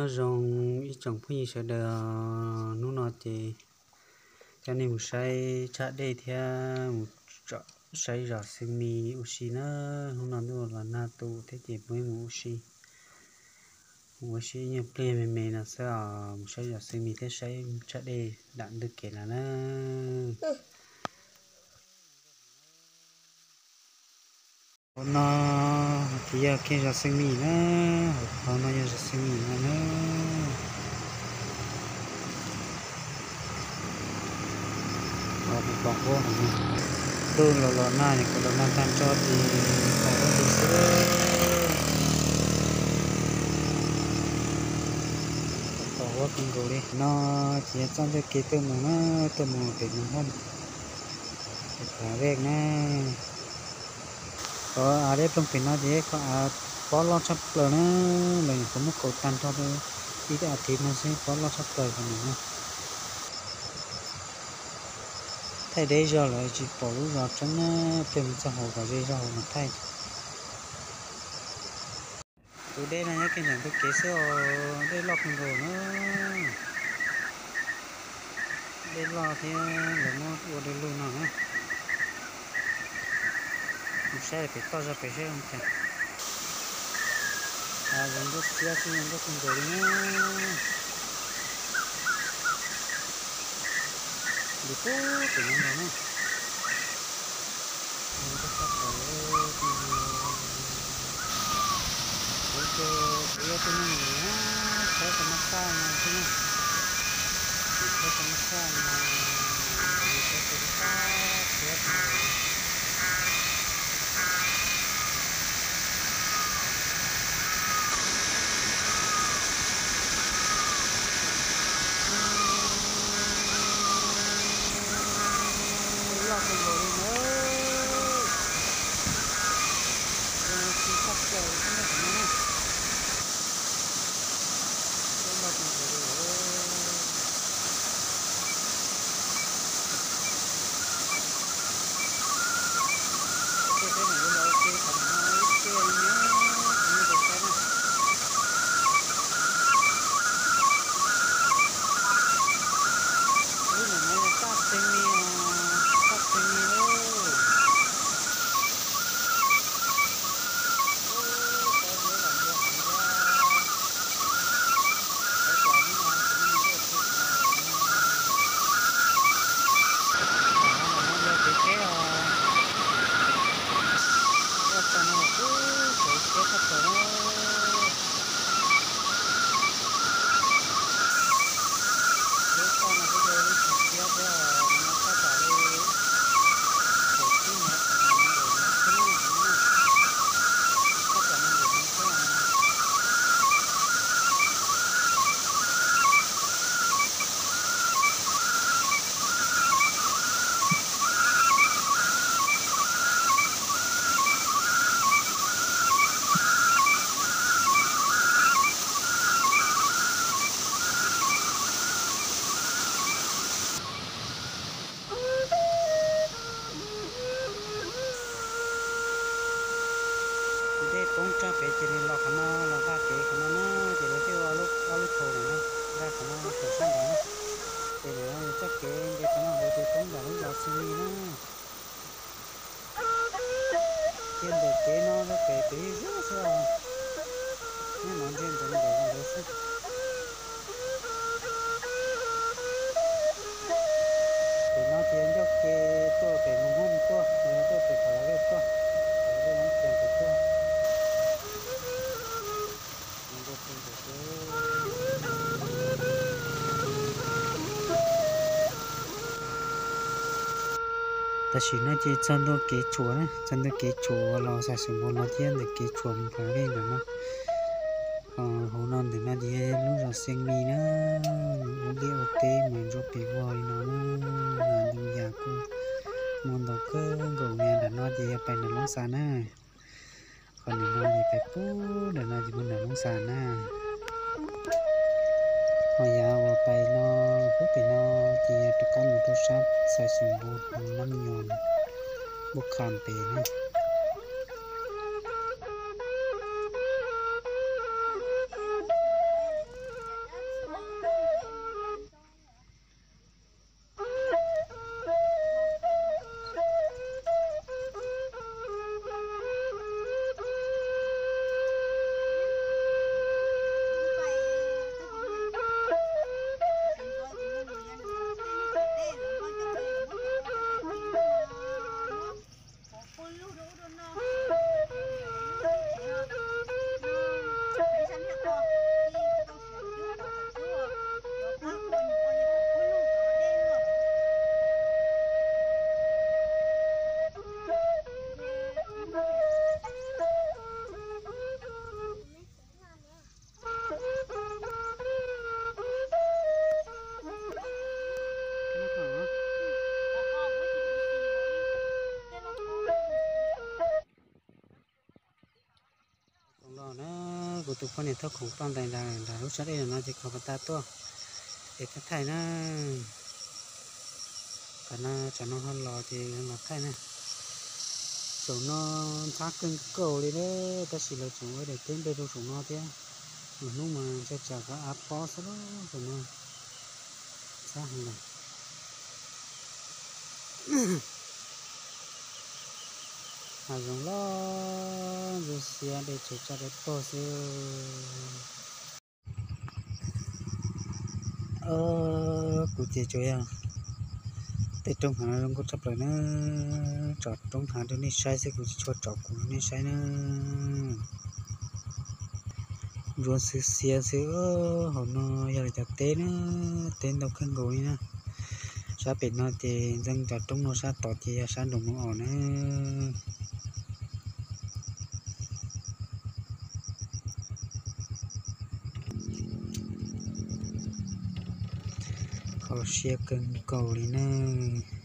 Nyob zoo ib tsoom phooj ywg sawv daws, hnub no ces coj nej mus saib tshaj dej thiab mus saib zos Xeev Mis ua si na. Hnub no ntuj los nag tu thiab ces peb mus ua si, mus ua si ib nyuag pliag me me no xwb os, mus saib zos Xeev Mis thiab saib tshaj dej nram ntug kev no na. Hauv no ces yog kiag zos Xeev Mis na, hauv no yog zos Xeev Mis no na. Pom huab, ntuj los los nag, kuv los nag tag nrho ces pom huab li xwb. Pom huab kawg nkaus li. No ces yog txoj ntug kev tuaj mus na, tuaj mus pem mus hauj, pem Phav Vej na. Qhov av dej ploog pem no ces qhov av pob loj tshaj plaws na, lawv nyuam qhuav muab kaus tag nrho ib as thiv no xwb, pob loj tshaj plaws qhov no na. Thaij deb zog lawm tsis pom lub zos tseeb na, pheej mus txog hauv kom ze zog hauv mas thaij. Tus dej no nyob kiag ntawm ntug kev xwb os, dej loj kawg nkaus na. Dej loj thiab lawv muab ua dej lug no na. Mus saib pem toj zog pem saib zoo cas. Zoo nkauj xiab xwb, zoo nkauj kawg nkaus li na. Ntim pub pem no los na. Zoo nkauj tshaj plaws li. Kuv ces kuv yog tus neeg ntim na, txhob tau muab txaj no xwb na. Txhob tau muab txaj no, kuv yog tus txaj txiab kawg nkaus li. Dej loj kawg nkaus li na. Zoo li tsis txhob plaws li thiab na qhov no na. Dej loj kawg nkaus li. Ua ke peb mam li los ua ke qhov no ib pliag ne, kuv mam li saib na. Lub ntawm no yog txaj Xeev Mis, txaj Xeev Mis lauj. Ub, tau yuav lam npua heev thiab. Tau cas hnub no kuv muaj me ntuj txhij no lawm ne. Tam no los no yog kev tsheb os. Tuaj txog no los kuj tseem tsheb tshaj plaws na. Lub txaj no kuj yog lub tseem tsheb thiab, no txaj tsam li kaum tsib mev, nees nkaum mev xwb na, txaj tsam nees nkaum mev xwb. Dej poob tag pem ces nws los qhov no, los nqa kev qhov no na, ces lawv thiaj ua ob lub thau no na, nqa qhov no tawm sab nraud na. Ces nim no nws txoj kev nce qhov no hauv ces poob nram lub zos Xeev Mis na. Cia ntawm kev no rau pem pem ib zug xwb os. Nyob no ntsia ntsoov ntawm ntawd xwb. Pem no ces ncauj ke tuaj pem mus Hmoob tuaj, tuaj pem Phav Vej tuaj, Phav Vej Hmoob Theej pem tuaj. Tam sim no ces txog ntua kev tshuam na, txog ntua kev tshuam los Xais Xus Npus no thiab ntawm kev tshuam mus Phav Vej ntawm no. Hauv no ntawm no ces yog lub zos Xeev Mis na, ua liaj ua teb mas ntsuab pes vog li no na, ntoo yas kuj muaj ntau kawg nkaus. Nram no ces yog pais nram Loob Xas na. Qhov ntawm no ces pais pub nram no ces mus nram Loob Xas na. Ho yav uas pais no pub pem no ces yog rov qab mus rau sab Xais Xus Npus, Nab Nyos, Npub Qha pem na. Kuv tus poj niam thauj khoom ploj ntais nram lub sab dej no ces kho pas tas tuaj es thaij na. Qhov no tsam no ho los ces los thaij na. Saum no ntxhab kawg nkaus li na, tab sis lawv tseem ua daim teb npe rau saum no thiab. Lwm hnub mas ntshai tsam qhov av pob xwb lauj, saum no ntxhab heev lawm. Hav zoov loj ntxhua xiab dej tsaws tsaj dawb paug xwb. Kuv ces tsuas yog tej roob hav no zoo nkauj tshaj plaws na, tsom roob hav rau nej saib xwb, kuv tsis tshua tsom kuv rau nej saib na. Ntxhua xwb xiab xwb, hauv no yog lawv cov teb na, teb ntau kawg nkaus li na. Sab pem no ces ntxeev cov roob no, sab tod ces yog sab nroog Moos Os na. Kho siab kawg nkaus li nawb.